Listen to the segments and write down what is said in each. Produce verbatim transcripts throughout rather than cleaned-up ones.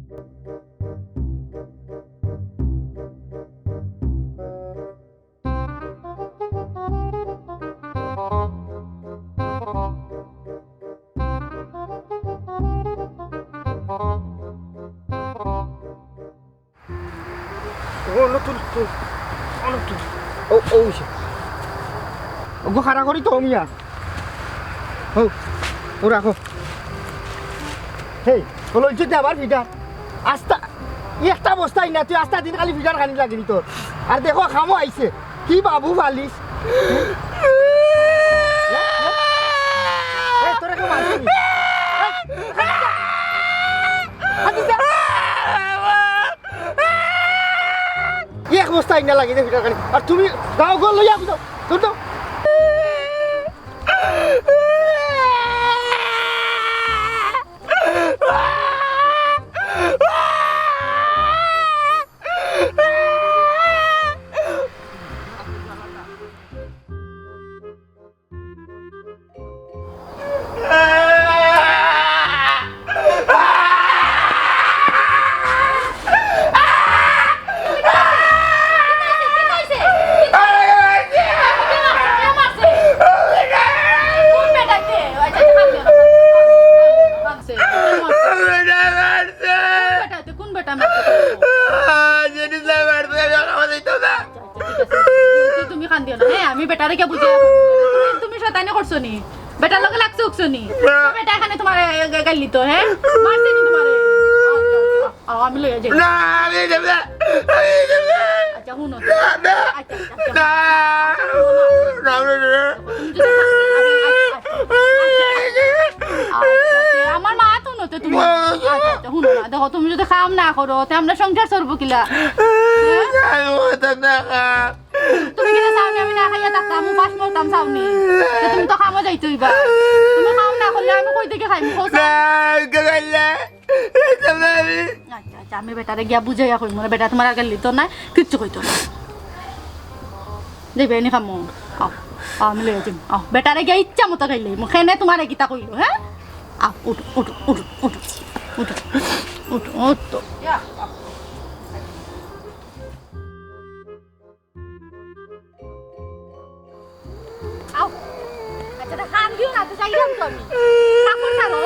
ও, নতুন, তুল। ও, নতুন। ও, ও, অইছে। ওগো খাড়া করি তো মিয়া। ও, ও রাখো। হেই, ও লইছে দে আবার ফিডার। আস্তা, একটা বস্তাই না, তুই আস্তা দিন খালি ফিডার খানি লাগেনি তোর। আর দেখো, খামো আইছে। কি বাবু ফালিস? এ, তোরে কেউ মারছে নি? এ, হাতি যা। এক বস্তা ইন্না লাগি দে ফিটার খানি। আর তুমি গাও গোল লইয়া আগুন দাও। ধর দাও। কোন বেটা মারছে? আচ্ছা, ঠিক আছে। তুমি, তুমি কান্দিও না, হ্যাঁ? আমি বেটারে গিয়া বুঝাইয়া কইমু। তুমি, তুমি শয়তানি করছো নি? বেটার লগে লাগছো উকছো নি? না। বেটা এখানে তোমারে, এ, গা-, গাইলি তো, হ্যাঁ? মারছে নি তোমারে? আও, আও, আও, আমি লইয়া যাই। না, আমি যাবো না। আমি যাবো না। আচ্ছা, হুনো তো। না, না। আচ্ছা, আচ্ছা, আচ্ছা। না। না, না, না। তুমি যদি আচ্ছা, আচ্ছা, আচ্ছা, আচ্ছা, আমার মা তো নতে তুমি। আচ্ছা, আচ্ছা, হুনো না। দেখো, তুমি যদি কাম না করো, তে আমরা সংসার চলবো কিলা? হ্যাঁ? আমি হতাম না। তুমি কিতা চাও নি আমি না খাইয়া থাকতাম, উপাস মরতাম চাও নি? তে তুমি তো কামো যাইতে অইবা। তুমি কাম না করলে আমি কই থাকি খাইমু, কও চাও? না, আমি তো খাইলে, খাইতাম না আমি। আচ্ছা, আচ্ছা, আমি বেটারে গিয়া বুঝাইয়া কইমু না, বেটা তোমার আগে লিতো না, কিচ্ছু কইতো না। যাইবে নি কামো? আও, আও, আমি লইয়া যাইমু। আও, বেটারে গিয়া ইচ্ছা মতো খাইলে, মু খেনে তোমারে কিতা কইলো, হ্যাঁ? আও, উঠো, উঠো, উঠো, উঠো, উঠো, উঠো, উঠো। আও। আচ্ছা, তা কান্দিও না, তো যাইলাম তো আমি। কাপড় ছাড়ো।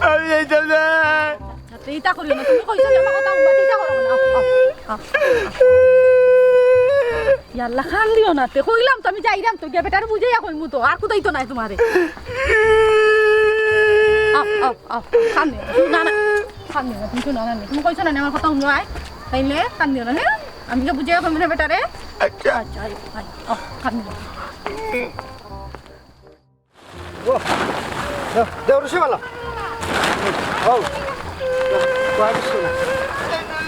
আমি যাইতাম না। আচ্ছা, ইতা করিও না, তুমি কইছো যে আমার কথা হুনবা, ইতা করো না। আও, আও, আও। ইয়াল্লা, কান্দিও না, তে কইলাম তো আমি যাইলাম তো, গিয়া বেটারে বুঝাইয়া কইমু তো, আর কোথায় তো নাই তোমারে। আও, আও, আও, কান্দিও না, না, না, কান্দিও না, তুমি শোনো না, তুমি কইছো না, আমার কথা হুনো, আয়, তাইলে কান্দিও না, হ্যাঁ? আমি গিয়া বুঝাইয়া কইমু না বেটারে। আচ্ছা। আচ্ছা, আয়, আয়, আও, কান্দিও না। ও, দেও, দেও, রশি বালা। ও, দেও, কয়েক শোনা।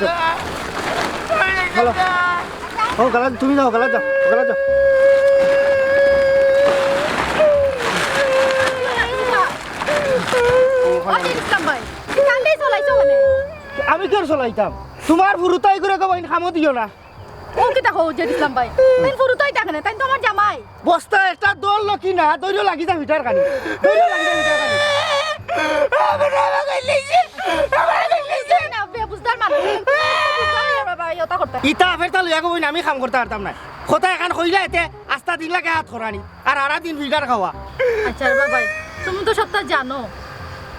দেও। বালা। ও, গালা, তুমি যাও, গালা যাও, গালা যাও। ও, ইসলাম ভাই, কান্দি চলাইছো কেনে? আমি কেন চলাইতাম? তোমার ফুরুতাই করে গো, বাইন খামো দিও না। ও কিতা কও, জেড ইসলাম ভাই? তাইন ফুরুতাই থাকে না, তাইন তো আমার জামাই। বস্তা একটা দল লোকি না, দৈর্য লাগি যা ফিটার খানি। দৈর্য লাগি যা ফিটার খানি। আমার বাবা কইলিছে, আমার কইলিছে। না, বেবুঝদার মানুষ। বেবুঝদার বাবা, ইয়তা করতে। ইতা ফেরতা লইয়া গো বইন, আমি কাম করতে পারতাম না। কথা এখান কইলা এতে আস্তা দিন লাগে হাত খরানি। আর আরা দিন ফিটার খাওয়া। আচ্ছা রে বাবাই, তুমি তো সবটা জানো।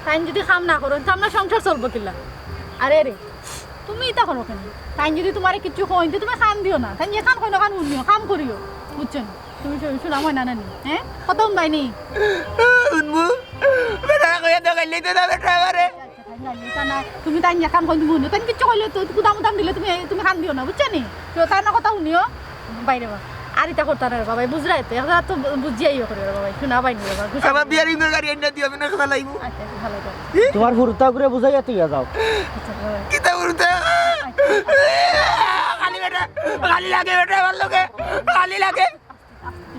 তাইন যদি কাম না করইন, তে আমরা সংসার চলবো কিলা? আরে রে, তুমি ইতা করো কেনে? তাইন যদি তোমারে কিচ্ছু কইন, তে তুমি কান দিও না। তাইন যেখান কইন, ওখান হুনিও, কাম করিও। বুঝছো নি? তুমি শু-, শুনা ময়না নানি, হ্যাঁ? কত হুনবাই নি? হুনমু। বেটা কইয়া তো গাইলে তো না বেটা আমারে। আচ্ছা, তাইন গাইলে তা না। তুমি তাইন যেখান কইন তুমি হুনিও। তাইন কিচ্ছু কইলে তো কুদাম উদাম দিলে তুমি, তুমি কান দিও না, বুঝছো নি? তো তাইন না কথা হুনিও। বাইরে বা। আর ইতা করতা না রে বাবা, বুঝরায় তো। এখন আর তো বু-, বুঝিয়াইও করে রে বাবা। শোনা বাইনি রে বাবা, গুছা আমার বিয়ারিং এর গাড়ি আইনা দিও, আমি না খেলা লাইবো। আচ্ছা, আচ্ছা, ভালো করে। তোমার ফুরুতা করে বুঝাইয়া তুই যাও। আচ্ছা, বাবা। কিতা ফুরুতা? আচ্ছা। খালি বেটা, খালি লাগে বেটা আমার লগে, খালি লাগে।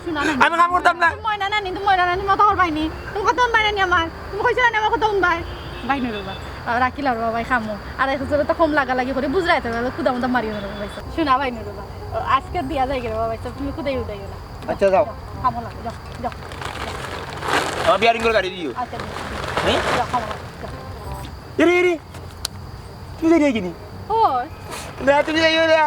শোনা না। আমি কাম করতাম না। তুমি ময়না নানি, তুমি ময়না নানি মতো করবাই নি। তুমি কত হুনবাই নানি আমার? তুমি কইছো না আমার কত হুনবাই? বাইনি রে বাবা। আহ, রাখিলা রে বাবা, খামো। আর এখন তো কম লাগা লাগি করে বুঝরায় তো, কুদা মুদা মারিও না রে বাবা। শোনা বাইনি রে বাবা। আজকে দিয়া যাই রে বাবা, তুমি কুদাই উদাইও না। আচ্ছা, যাও। খামো লাগে, যাও, যাও। আমার বিয়ারিং করে গাড়ি দিও। আচ্ছা, যাও। হ্যাঁ? যাও, খামো লাগে, যাও। এরে, এরে। তুমি যাইরায়গিনি? ওই। না, তুমি যাইও না।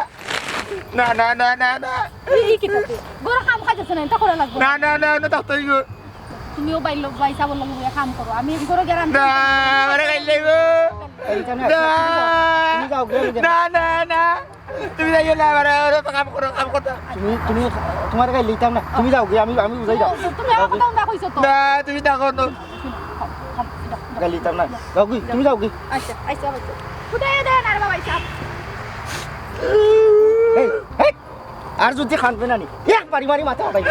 না, না, না, না, না। এই, এই কিতা? ঘরো কাম কাজ আছে না, ইতা করা লাগবো। না, না, না, না, থাকতে অইবো। তুমিও বাইর লোক, ভাই সাবর লগে বইয়া কাম করো। আমি ঘরো গেলাম। না, আমারে গাইল দিবো। এই, তুমি যাও, না। তুমি যাও, তুমি যাও, গিয়া, গিয়া। না, না, না। তুমি যাইও না, আমারে, আমারে কাম করো, কাম করতে। তুমি, তুমি, তুমারে গাইল দিতাম না। তুমি যাওগি, আমি, আমি বুঝাই দাও। তুমি আমার কথা হুনবা কইছো তো। না, তুমি থাকো না। গাইল দিতাম না। যাওগি, তুমি যাওগি। আচ্ছা, আচ্ছা, আচ্ছা। কোথায় দেন আর বাবা হিসাব? এই, এই, আর যদি কান্দবে না নি, এক বাড়ি মারি মাথা ফাটাইবো।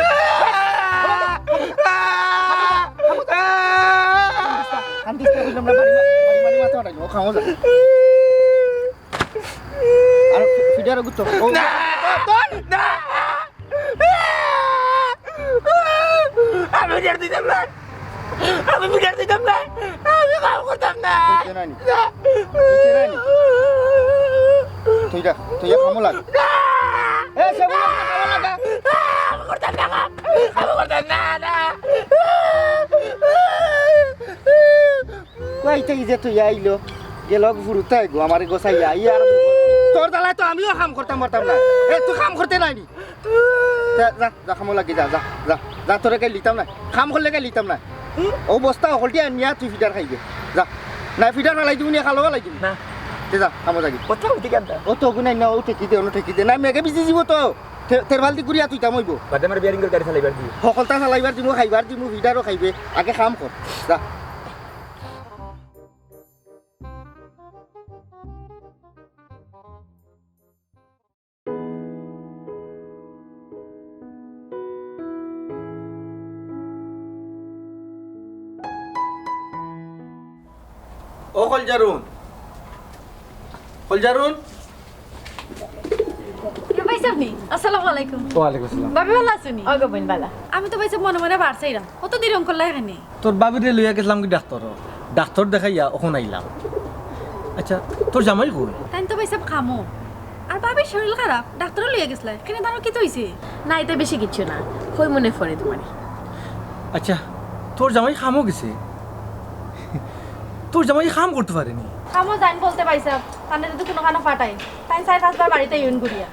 কান্দিস না, কান্দিস না, কইলাম না, বাড়ি মা-, বাড়ি মারি মাথা ফাটাইবো। ও, খামো যা। আর ফি-, ফিডার গুতো। ও। না, না। আমি ফিডার দিতাম না। আমি ফিডার দিতাম না। আমি কাম করতাম না। বুঝতে নানি। না। বুঝতে নানি। তুই যা, তুই যা, কামো লাগ। না। এ, সে বলে, কামো লাগা। আমি করতাম না, কাম। আমি করতাম না, না। কইতে যে তুই আইলো, গেল ফুরুতায় গো, আমারে গোসাইয়া, ই আর তোর জ্বালায় তো আমিও কাম করতাম পারতাম না। এ, তুই কাম করতে নাইনি। যা, যা, যা, কামো লাগি, যা, যা, যা, যা, তোরে গাইল দিতাম না। কাম করলে গাইল দিতাম না। ও বস্তা হকলটি আনিয়া তুই ফিডার খাইবে। যা। না, ফিডার ফালাই দিবো নি, খালো ফালাই দিবো। না। তে যা, কামো যাগি। কথা হইতে কেন তা? ও তো গুনাই না, ও ঠেকি দে, ও ঠেকি দে। না, মেঘে ভিজি দিব তো। তে-, তেরবালতি ঘুরিয়া তুইতাম অইবো। বাদে আমার বিয়ারিং করে গাড়ি চালাইবার দিও। হকলতা চালাইবার দিমু, খাইবার দিমু, ফিডারও খাইবে। আগে কাম কর। যা। ও কলজারুন, কলজারুন। এ ভাইসাব নি? আসসালামু আলাইকুম। ওয়ালাইকুম আসসালাম। ভাবি ভালা আছো নি? অগো বইন ভালা। আমি তো ভাইসাব মনে মনে বার চাইরাম। কত দেরি করলা এখানে? তোর ভাবিরে লইয়া গেছলাম কি ডাক্তর? ডাক্তর দেখাইয়া অখন আইলাম। আচ্ছা, তোর জামাই কই? তাইন তো ভাইসাব কামো। আর ভাবির শরীর খারাপ, ডাক্তরও লইয়া গেছলা। কেনে তানর কিতা অইছে? না, ইতা বেশি কিচ্ছু না। কইমুনে পরে তুমারে। আচ্ছা, তোর জামাই কামো গেছে? তোর জামাই কাম করতে পারে নি? কামো যাইন বলতে ভাইসাব, তানরে যদি কুনুখানো ফাটাই, তাইন চাইর পাঁচবার বাড়িত আইন ঘুরিয়া।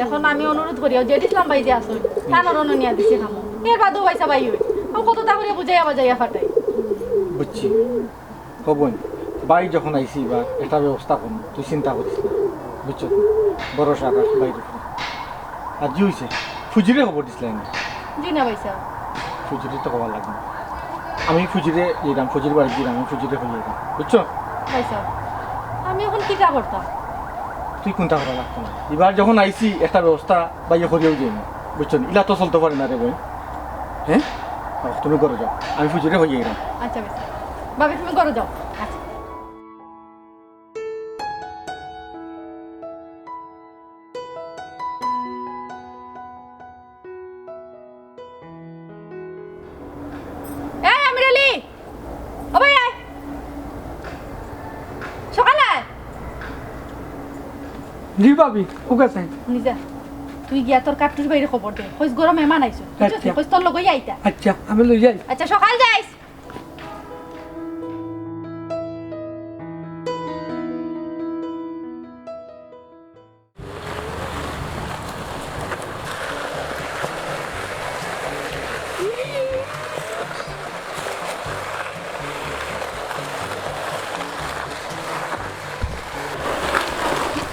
অখন আমি অনুরোধ করিয়াও জেড ইসলাম ভাই যে আছইন, তানর অনো নিয়া দিছি কামো। এর বাদেও ভাইসাব আইন। আমি কততা করিয়া বুঝাইয়া বাজাইয়া ফাটাই। বুঝছি। হ বইন, ভাই যখন আইছি এবার একটা ব্যবস্থা করমু, তুই চিন্তা করিস না, বুঝছস? ভরসা রাখ ভাইর উপরে। আর জি অইছে, ফুজিরে খবর দিছলায় নি? জি না ভাইসাব। ফুজিরে তো খবর লাগবো। আমি ফুজিরে যাইরাম, ফুজির বাড়িত যাইরাম, আমি ফুজিরে কইয়া যাইরাম, বুঝছস? ভাইসাব, আমি অখন কিতা করতাম? তুই কুন্তা করা লাগতো না। এবার যখন আইছি, একটা ব্যবস্থা ভাইয়ে করিয়াউ যাইমু, বুঝছস নি? ইলা তো চলতো পারে না রে বইন। হে? অ, তুমি ঘরো যাও, আমি ফুজিরে কইয়া যাইরাম। আচ্ছা, ভাইসাব। ভাবি, তুমি ঘরো যাও। আচ্ছা। এই আমির আলী, ও ভাই আয়। সকালে আয়। জি ভাবি, ওকে স্যার। নিজা, তুই গিয়া তোর কাট্টুস ভাইরে খবর দে। কইস ঘরো মেহমান আইছইন। বুঝছস নি? আচ্ছা। কইস তোর লগেই আইতা। আচ্ছা, আমি লই যাই। আচ্ছা, সকাল যাইস।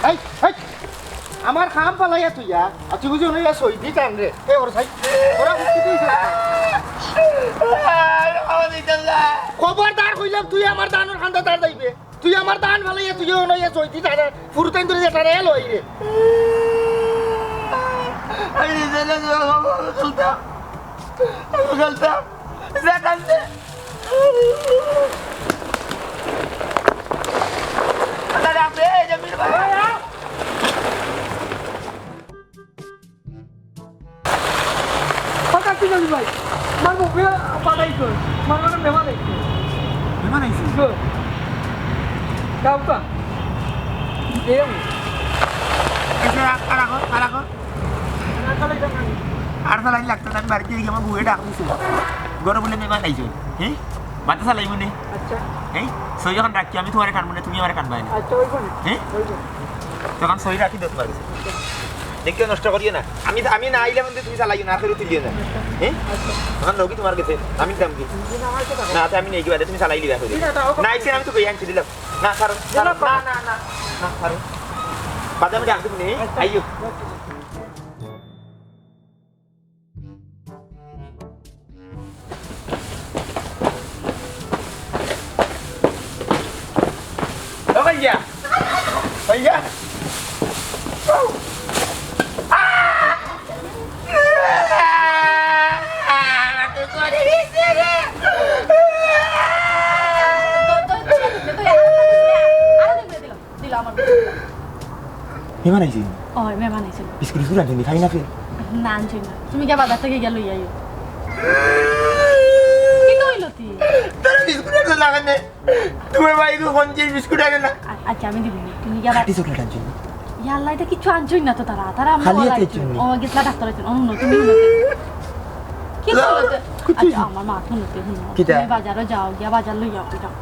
এই, এই, আমার কাম ফালাইয়া তুইয়া, আর তুই বুঝি অনো ইয়া সইদি টান রে। এ ওর সাই, ওরা বুঝতে তুই যা। খবরদার কইলাম, তুই আমার ধানর কান্দাত আর যাইবে। তুই আমার ধান ফালাইয়া তুই অনো ইয়া সইদি টান, ফুরুতাইন ধরে যে টান এলো এই রে। আমি নিজে না, আমি খেলতাম। আমি খেলতাম। যে টানছে। আরে আপনি এই যে মিল ভাই। হঠাৎ কি জানি ভাই, আমার মুখে পাঠাই কর, আমার মানে মেমা দেখতে। মেমা দেখছি? গো। কাউকা। এম। এসে রাখ, আর রাখো, আর রাখো। আর রাখা লাগবে না। আর চালাই লাগতো না, আমি বাড়িতে গিয়ে আমার বউয়ে ডাক দিছে। ঘরে বলে মেমা নাই যে, হ্যাঁ? মাথা চালাইমু নে। আচ্ছা। এই, সই যখন রাখি, আমি তুমারে টানমু নে, তুমি আমারে টানবায় নে। আচ্ছা, অইবো নে। হ্যাঁ? অইবো। তখন সই রাখি দেও তুমার কাছে। দেখিও, নষ্ট করিও না। আমি, আমি না আইলে মানে তুমি চালাইও না, আর কেউ তুলিও না। হ্যাঁ? আচ্ছা। তখন রোগী তুমার কাছে, আমি দাম কি? না, আচ্ছা, আমি নেই কি বাদে, তুমি চালাই দিবা। না, আইছে, আমি তো কই আনছি, দিলাম। না, ছাড়ো, ছাড়ো, না, না, না, না, ছাড়ো। বাদে আমি ডাক দিমু নে, আইও। ও ভাইয়া, ভাইয়া। দিলা আমার। মেহমান আইছে? অয়, মেহমান আইছে। বিস্কুট টিস্কুট আনছইন নি? খাই না ফের? না, আনছি না। তুমি গিয়া বাজার থাকি গিয়া লইয়া আইও। কিতা অইলো তি? তারা বিস্কুট আনছইন না কেনে? তুমার ভাই তো কোন যে বিস্কুট আনে না? আ-, আচ্ছা, আমি দিমু নে। তুমি গিয়া বা- খাঁটি চকলেট আনছইন নি? ইয়াল্লা, ইতা কিচ্ছু আনছইন না তো তারা। তারা খালি হাতে আনছইন নি? ও, গেছলা ডাক্তার আনছইন। অন্য তুমি অন্য। কিতা অইলো তে? আচ্ছা, আমার মাত অইলো তে, হুনো। কিতা? তুমি বাজারো যাও, গিয়া বাজার লইয়া আও, যাও।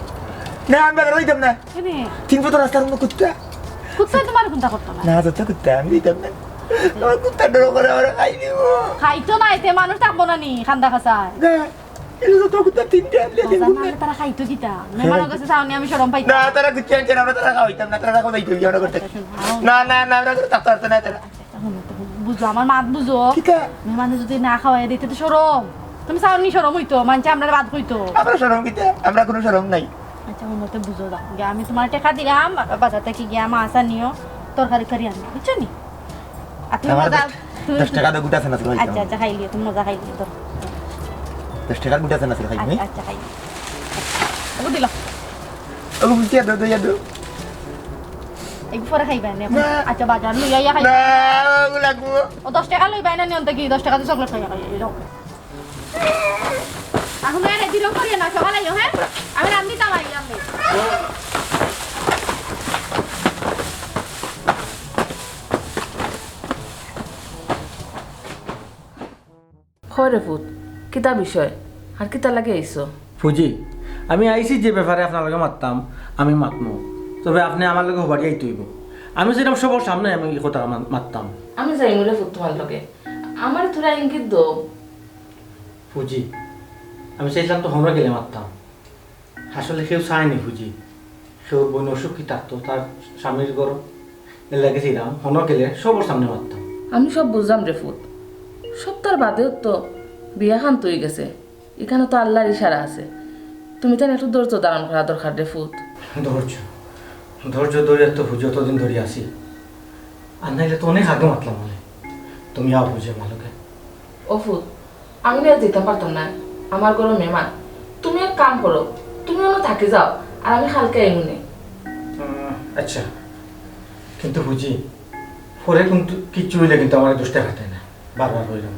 না, আমি বাজারো যাইতাম না। কেনে? তিন ফুট রাস্তার মধ্যে কুত্তা। কুত্তায় তুমার কুন্তা করতো না? না, যত কুত্তা, আমি দিতাম না। আমার কুত্তা ডর করে, আমারে খাই নিবো। খাইতো না, এতে মানুষ থাকবো না নি, খান্দা খাসায়। না, এটা যত কুত্তা তিনটা আনলে, তিন মজা না কুত্তা। হলে তারা খাইতো কিতা? মেহমানর কাছে চাওনি আমি শরম পাইতাম। না, তারা কুত্তা আনছে না, আমরা তারা খাওয়াইতাম না, তারা খাওয়াইতাম না, আমরা করতাম। আচ্ছা, শোনো, না, না, না, আমরা করে থাকতে পারতো না, তারা। আচ্ছা, শোনো তো, বুঝো, আমার মাত বুঝো। কিতা? মেহমানে যদি না খাওয়াই দিতে তো শরম। তুমি চাওনি শরম অইতো, মানষে আমরারে বাদ কইতো। আমরা শরম কিতা? আমরা কুনু শরম নাই। আচ্ছা, হুনো তে বুঝো যাও। গিয়া আমি তুমার টেকা দিলাম, বাজার থাকি গিয়া মাছ আনিও, তরকারি করি আনিও, বুঝছো নি? আর তুমি আমার মজা, দশ, তুমি দশ টেকা দে, গুটা চানাচুর খাইতাম। আচ্ছা, আচ্ছা, খাইলিও, তুমি মজা খাইলিও, ধরো। দশ টেকার গুটা চানাচুর খাইতাম, আচ্ছা, আচ্ছা, খাইলিও। ওগু দিলাম। ওগু বুঝছি, দে, দে, দে। একটু পরে খাইবা নে। না। আচ্ছা, বাজার লইয়া আইয়া খাইবা। না, ওগু লাগবো। ও দশ টেকা লইবা না, নিয়ন্তে কি দশ টেকা দিয়ে চকলেট খাইয়া খাইয়া, এই যাও। এখন এরে বিরক্ত করিও না, সকালে আইও, হ্যাঁ? আমি রান্ধিতাম আই, আমি। কও রে ফুত, কিতা বিষয়? আর কিতা লাগি আইছো? ফুজি, আমি আইছি যে ব্যাপারে আপনার লগে মাততাম, আমি মাতমু। তবে আপনে আমার লগে হবারি আইতে অইবো। আমি যেরকম সবার সামনে আমি এই কথা মা-, মাততাম। আমি যাইমু রে ফুত তুমার লগে। আমারে থুড়া ইঙ্গিত দেও। ফুজি, আমি চাইছিলাম তো হমরা গেলে মাততাম। আসলে কেউ চায়নি ফুজি। কেউর বইন অসুখী থাকতো, তার স্বামীর ঘর। এর লাগি চাইলাম, হনো গেলে সবার সামনে মাততাম। আমি সব বুঝলাম রে ফুত। সবতার বাদেও তো বিয়া খান তো অই গেছে। ইখানো তো আল্লার ইশারা আছে। তুমি তান একটু ধৈর্য ধারণ করা দরকার রে ফুত। ধৈর্য? ধৈর্য ধরিয়া তো ফুজি অতদিন ধরি আছি। আর নাইলে তো অনেক আগে মাতলাম অনে। তুমি আও ফুজি আমার লগে। ও ফুত, আমি না যাইতাম পারতাম না, আমার ঘরো মেহমান। তুমি এক কাম করো, তুমি অনো থাকি যাও, আর আমি কালকে আইমু নে। উম, আচ্ছা, কিন্তু ফুজি, পরে কিন্তু কিচ্ছু অইলে কিন্তু আমারে দোষ দেখাতে না, বারবার কইলাম।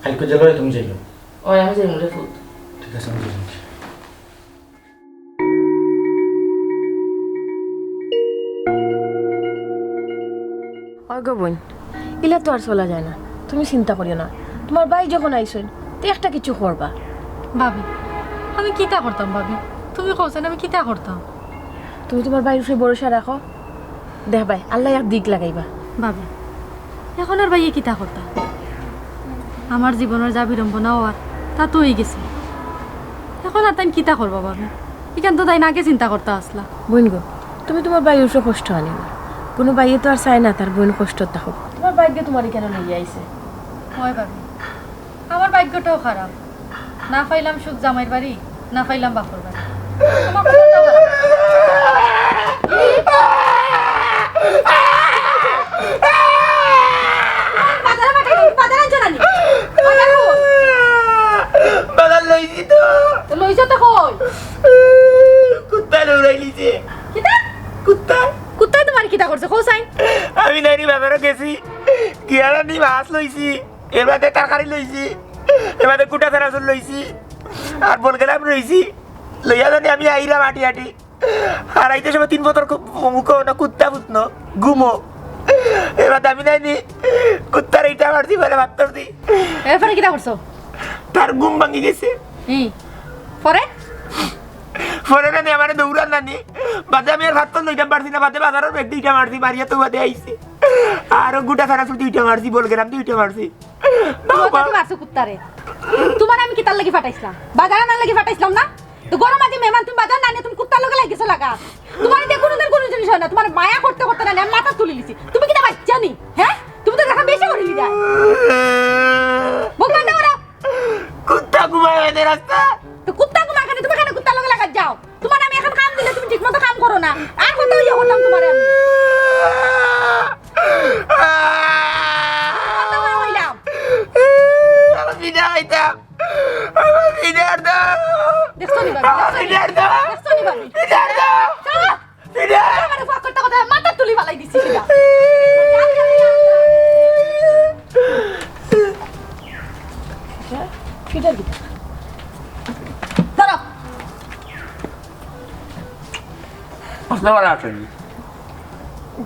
কালকে যেলা অয় তুমি যাইও। অয়, আমি যাইমু রে ফুত। ঠিক আছে, আমি যাইমু। ওই গো বইন, ইলা তো আর চলা যায় না, তুমি চিন্তা করিও না। তুমার ভাই যখন আইছইন, তে একটা কিছু করবা। ভাবি, আমি কিতা করতাম ভাবি? তুমি কওছাইন আমি কিতা করতাম? তুমি তুমার ভাইর উপরে ভরসা রাখো। দেখবায়, আল্লায় এক দিক লাগাইবা। ভাবি, এখন আর ভাইয়ে কিতা করতা? আমার জীবনর যা বিড়ম্বনা অওয়ার, তা তো অই গেছে। এখন আর তাইন কিতা করবা ভাবি? ইখান তো তাইন আগে চিন্তা করতা আছলা। বইন গো, তুমি তুমার ভাইর উপরে কষ্ট আনিও না। কুনু ভাইয়ে তো আর চায় না তার বইন কষ্টত থাকউক। তুমার ভাইগ্যে তুমারে ইখানো লইয়া আইছে। অয় ভাবি, আমার ভাগ্যটাও খারাপ। না পাইলাম সুখ জামাইর বাড়ি, না পাইলাম বাপর বাড়ি। আমার কপালটাও খারাপ। বাজারে পাঠাইলাম, বাজারে আনছো না নি? বাজার কই? বাজার লইছি তো। তো লইছো তো কই? কুত্তায় দৌড়াই নিছে। কিতা? কুত্তা। কুত্তায় তুমারে কিতা করছে? কও চাই। আমি নাইনি বাজারো গেছি, গিয়া রানি মাছ লইছি। এর বাদে তরকারি লইছি, এর বাদে কুটা চানাচুর লইছি, আর বল গেলাম রইছি। লইয়া জানি আমি আইরাম আটি আটি। আর আইতে সময় তিন বছর কু-, মুখো না কুত্তা ফুতনো, ঘুমো। এর বাদে আমি নাইনি কুত্তার ইটা মারছি, বলে মাত্তর দি। এরপরে কিতা করছো? তার ঘুম ভাঙি গেছে। ই, পরে? ফোনে নানি আমারে দৌড়ান নানি। বাদে আমি আর ভাত তো লইতাম পারছি না, বাদে বাজারর ব্যাগ দুইটা মারছি, মারিয়া তো বাদে আইছি। আরো গুটা সারা দুইটা মারছি, বল গেলাম দুইটা মারছি। বাবা। বাবা। মারছো কুত্তারে। তুমারে আমি কিতার লাগি ফাটাইছলাম? বাজার আনার লাগি ফাটাইছলাম না? তো গরম আজি মেহমান, তুমি বাজার না নিয়া তুমি কুত্তার লগে লাগিছো লাগা। তুমারে দিয়া কুনুদিন কুনু জিনিস অয় না, তুমারে মায়া করতে করতে না, আমি মাথা তুলি লিছি। তুমি কিতা বাচ্চা নি? হ্যাঁ? তুমি তো দেখা বেশি করি লিদা। মুখ বন্ধ করো। কুত্তা ঘুমায় এনে রাস্তা। তো কুত্তা ঘুমায় কেনে? তুমি কেনে কুত্তার লগে লাগাত যাও? তুমারে আমি এখন কাম দিলে তুমি ঠিক মতো কাম করো না। আর কত ইয়ে করতাম তুমারে আমি? কত করে কইলাম? আমার বিনা আইতাম। আমার বিনা আর দাও। দেখছো নি ভাবি? আমার বিনা আর দাও। দেখছো নি ভাবি? বিনা আর দাও। চলো। বিনা। আমার ফাঁক করতে করতে মাথা তুলি ফালাই দিছি সিধা। ধরো। আসলে ভালা আছইন?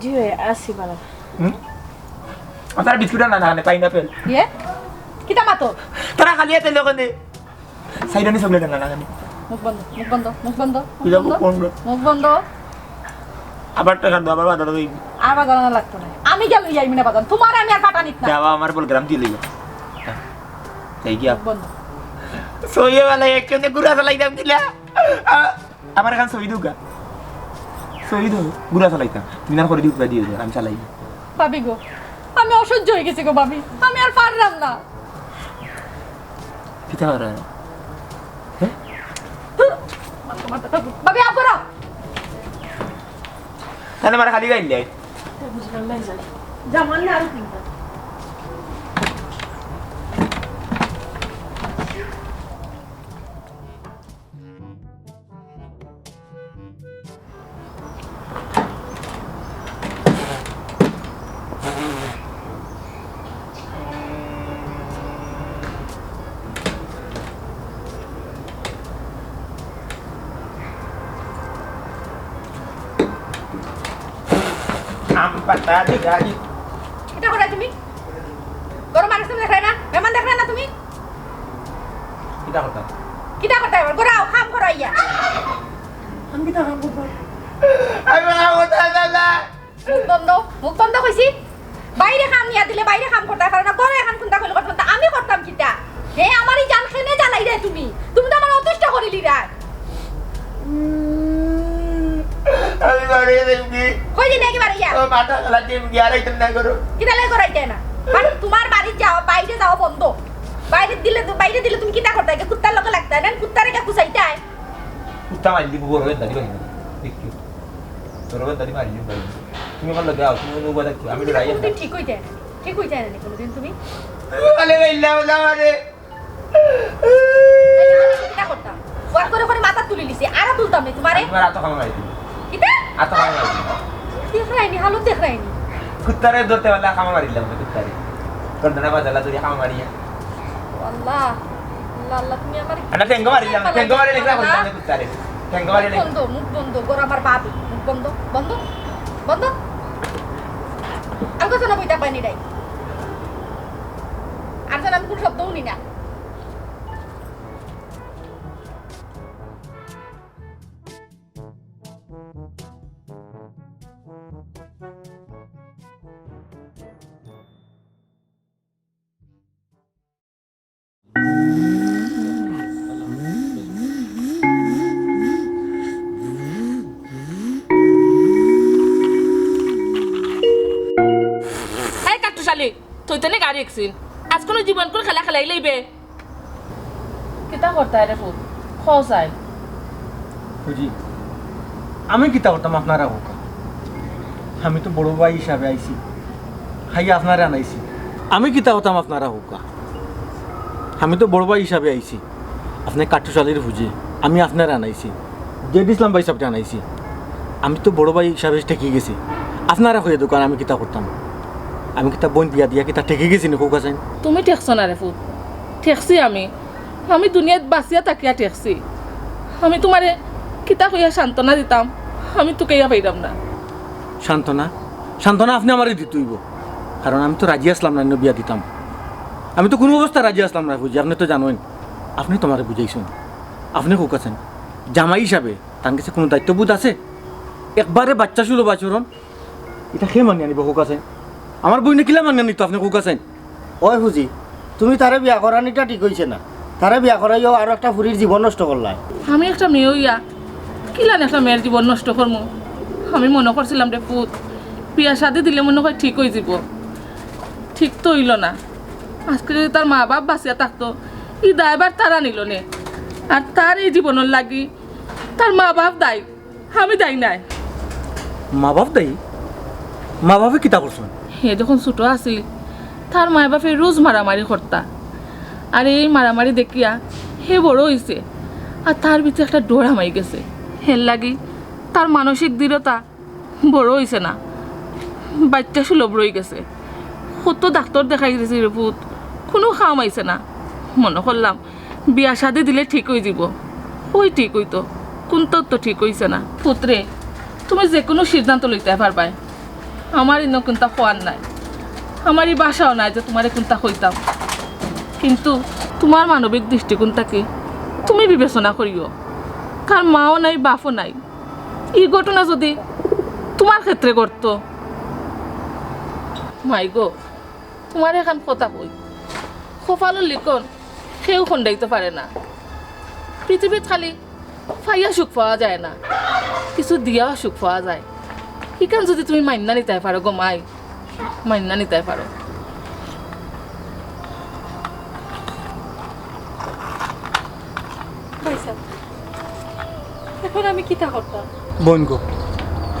জি ভাই, আছি ভালা। হুম? আপনার বিস্কুট আনা না, না, পাইনাপেল। ইয়ে? কিতা মাতো? তারা খালি হাতে লোক নে। সাইডানি চকলেট আনা না, না। মুখ বন্ধ, মুখ বন্ধ, মুখ বন্ধ, মুখ বুঝা বন্ধ। মুখ বন্ধ। মুখ বন্ধ। আবার টাকা দাও, আবার বাজার দিই। আর বাজার আনা লাগতো না। আমি গেল ইয়াই মিনা বাজার। তুমারে আমি আর ফাটানিত না। যাওয়া আমার বলগ্রাম দিয়ে লইব। যাই গিয়া। মুখ বন্ধ। সইয়ে বেলা একজনে গুড়া চালাইতাম দিলা। আ-, আমার এখন শহীদ হোক। শহীদ হোক। গুড়া চালাইতাম। তুমি না করে দিও, দিও, দিও, আমি চালাই। ভাবি গো, আমি অসহ্য হয়ে গেছি গো ভাবি, আমি আর পারলাম না। কিতা করে? হ্যাঁ? ভাবি, আপ করো। তাহলে আমার খালি গাইল দেয়। জামান না আর কিনতাম। আম পাতা দি গাড়ি। কিতা করো তুমি? গরম মানুষ তুমি দেখরায় না? মেহমান দেখরায় না তুমি? কিতা করতাম? কিতা করতায় আবার? ঘুরাও, কাম করো আইয়া। আমি কিতা কাম করতাম? আমি কাম করতাম না। মুখ বন্ধ, মুখ বন্ধ কইছি। বাইরে কাম নিয়া দিলে বাইরে কাম করতায় পারো না, ঘরে এখন কুন্তা কইলে করতাম, তা আমি করতাম কিতা? হে, আমারই জান কেনে জ্বালাইরায় তুমি। তুমি তো আমারে অতিষ্ঠ করিলিরায়। আমি বাড়িয়ে দেখবি। কই দিন নাকি বাড়িয়া? ও মাথা খেলা দিয়ে গিয়ে আর একদম না করো। কিতা লাগে করাইতে না? মানে তুমার বাড়িত যাওয়া, বাইরে যাওয়া বন্ধ। বাইরে দিলে, বাইরে দিলে তুমি কিতা করতায়? কুত্তার লগে লাগতায় না, কুত্তারে গিয়া কুচাইতায়। কুত্তা মারি দিব, বড় বেদারি বাহিনী। দেখি। বড় বেদারি মারি দিব, মারি দিব। তুমি আমার লগে আও, তুমি অনুবাদ দেখো, আমি ডরাই না। কোনোদিন ঠিক হইতে না। ঠিক হইতে না কোনোদিন তুমি। আরে ভাই, লাও, লাও, আরে। এই, আমি কিতা করতাম? ওয়াক করে করে মাথা তুলি লিছি, আরো তুলতাম নি তুমারে। তোমার আতো খাওয়া মারি দিবি। কিতা? আতো খাওয়া মারি দিবি। দেখরায়নি, হালত দেখরায়নি। কুত্তারে ধরতে পারলে খাওয়া মারিলাম না কুত্তারে। গর্দনা বাজালা ধরে খাওয়া মারিয়া। ও আল্লাহ, আল্লাহ, আল্লাহ, তুমি আমার আরে ঠেঙ্গো মারিলাম, ঠেঙ্গো মারি লেখলা করলাম না কুত্তারে। ঠেঙ্গো মারি মুখ লেখলা। বন্ধ, মুখ বন্ধ, ঘরো আমার ভাবি, মুখ বন্ধ, বন্ধ, বন্ধ। আর কথা না বইতা পাইনি রাই। আর যেন আমি কোনো শব্দ শুনি না। এই কাট্টুশালী, তুই তো নি গাড়ি একছিন। আজ কোনো জীবন কোন খেলা খেলাই লইবে? কিতা করতায় রে পুত? কও চাই। বুঝি, আমি কিতা করতাম আপনারা কউক্কা? আমি তো বড় ভাই হিসাবে আইছি, খাইয়া আপনারে আনাইছি। আমি কিতা করতাম আপনারা কউক্কা? আমি তো বড় ভাই হিসাবে আইছি, আপনে কাট্টুশালীর ফুজি, আমি আপনারে আনাইছি। জেড ইসলাম ভাই সাহেবরে আনাইছি। আমি তো বড় ভাই হিসাবে ঠেকি গেছি, আপনারা কইয়া দেউক্কা আমি কিতা করতাম? আমি কিতা বইন বিয়া দিয়া কিতা ঠেকি গেছি নি কউক্কা চাইন? তুমি ঠেকছো না রে পুত, ঠেকছি আমি। আমি দুনিয়াত বাঁচিয়া থাকিয়া ঠেকছি। আমি তুমারে কিতা কইয়া সান্ত্বনা দিতাম, আমি তুকাইয়া পাইরাম না। সান্ত্বনা? সান্ত্বনা আপনে আমারে দিতে অইবো, কারণ আমি তো রাজি আছলাম না অন্য বিয়া দিতাম। আমি তো কুনু অবস্থায় রাজি আছলাম না, বুঝি, আপনে তো জানইন। আপনে তো আমারে বুঝাইছইন, আপনে কউক্কা চাইন, জামাই হিসাবে তান গেছে কুনু দায়িত্ববোধ আছে? একবারে বাচ্চা সুলভ আচরণ। ইটা কে মানিয়া নিবো কউক্কা চাইন? আমার বইনে কিলা মানিয়া নিতো আপনে কউক্কা চাইন? ওই ফুজি, তুমি তারে বিয়া করানিটা ঠিক অইছে না। তারে বিয়া করাইয়াও আরো একটা ফুরির জীবন নষ্ট করলায়। আমি একটা মেয়ে অইয়া কিলান একটা মেয়ের জীবন নষ্ট করমু? আমি মনো করছিলাম রে পুত, বিয়া শাদি দিলে মনো অয় ঠিক অইযিবো। ঠিক তো অইলো না। আজকে যুদি তার মা-বাফ বাচিয়া থাকতো, ই দায়ভার তারা নিলো নে। আর তার ই জীবনর লাগি তার মা-বাফ দায়ী, আমি দায়ী নায়। মা-বাফ দায়ী? মা-বাফে কিতা করছইন? হে যখন ছুটো আছিল, তার মা-বাফে রুজ মারামারি করতা। আর এই মারামারি দেখিয়া হে বড় অইছে, আর তার ভিতরে একটা ডর হামাই গেছে। হের লাগি তার মানসিক দৃঢ়তা বড় অইছে না, বাচ্চা সুলভ রইগেছে। কত ডাক্তর দেখাই দিছি রে পুত, কুনু কাম আইছে না। মনো করলাম বিয়া শাদি দিলে ঠিক অইযিবো। অয় ঠিক অইতো, কুন্তাউ তো ঠিক অইছে না। পুতরে, তুমি যেকুনু সিদ্ধান্ত লইতায় পারবায়, আমার ইনো কুন্তা কওয়ার নাই, আমার ই ভাষাও নাই যে তুমারে কুন্তা কইতাম। কিন্তু তুমার মানবিক দৃষ্টিকোণ থাকি তুমি বিবেচনা করিও, তার মাও নাই, বাফও নাই। ই ঘটনা যুদি তুমার ক্ষেত্রে ঘটতো, মাইগো, তুমারে একখান কথা কই, কপালর লিখন কেউ খন্ডাইতো পারে না। পৃথিবীত খালি পাইয়া সুখ পাওয়া যায় না, কিছু দিয়াও সুখ পাওয়া যায়। ইখান যুদি তুমি মাইন্না নিতায় পারো গো মাই, মাইন্না নিতায় পারো। ভাইসাব, এখন আমি কিতা করতাম? বইন গো,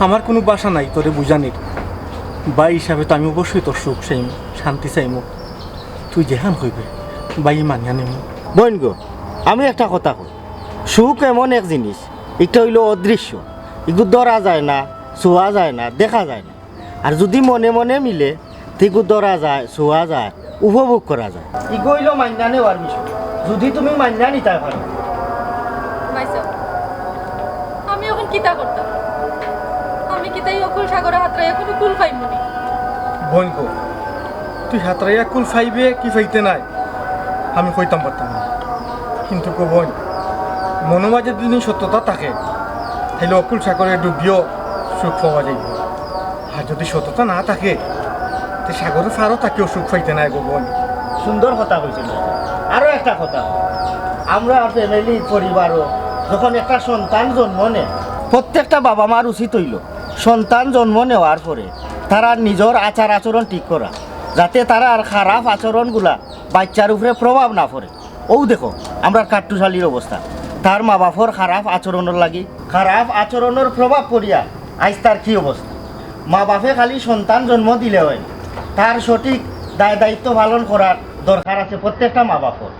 আমার কুনু ভাষা নাই তোরে বুঝানির। ভাই হিসাবে তো আমি অবশ্যই তোর সুখ চাইমু, শান্তি চাইমু। তুই যেখান কইবে, ভাই মানিয়া নিমু। বইন গো, আমি একটা কথা কই, সুখ এমন এক জিনিস, ইটা অইলো অদৃশ্য, ইগু ধরা যায় না, ছোঁয়া যায় না, দেখা যায় না। আর যুদি মনে মনে মিলে, তে ইগু ধরা যায়, ছোঁয়া যায়, উপভোগ করা যায়। ইগু অইলো মাইন্না নেওয়ার বিষয়। যুদি তুমি মাইন্না নিতায় পারো। ভাইসাব, আমি এখন কিতা করতাম? আমি কিতা ই অকুল সাগরে হাতরাইয়া কুনু কুল পাইমুনি? বইন গো, তুই হাতরাইয়া কুল পাইবে কি পাইতে নায়, আমি কইতাম পারতাম না। কিন্তু গো বইন, মনো মাঝে যুদি সত্যতা থাকে, তাইলে অকুল সাগরে ডুবিও সুখ পাওয়া যাইবো। আর যুদি সততা না থাকে, তে সাগরর পারও থাকিও সুখ পাইতে নায় গো বইন। সুন্দর কথা কইছো। আরো একটা কথা, আমরা ফ্যামিলি, পরিবারও যখন একটা সন্তান জন্ম নেয়, প্রত্যেকটা বাবা মার উচিত অইলো সন্তান জন্ম নেওয়ার পরে তারার নিজর আচার আচরণ ঠিক করা, যাতে তারার খারাপ আচরণগুলা বাচ্চার উপরে প্রভাব না পড়ে। অউ দেখো, আমরার কাট্টুশালীর অবস্থা। তার মা-বাফর খারাপ আচরণর লাগি, খারাপ আচরণর প্রভাব পড়িয়া আইজ তার কি অবস্থা? মা-বাফে খালি সন্তান জন্ম দিলে অয় না, তার সঠিক দায়-দায়িত্ব পালন করার দরকার আছে প্রত্যেকটা মা-বাফর।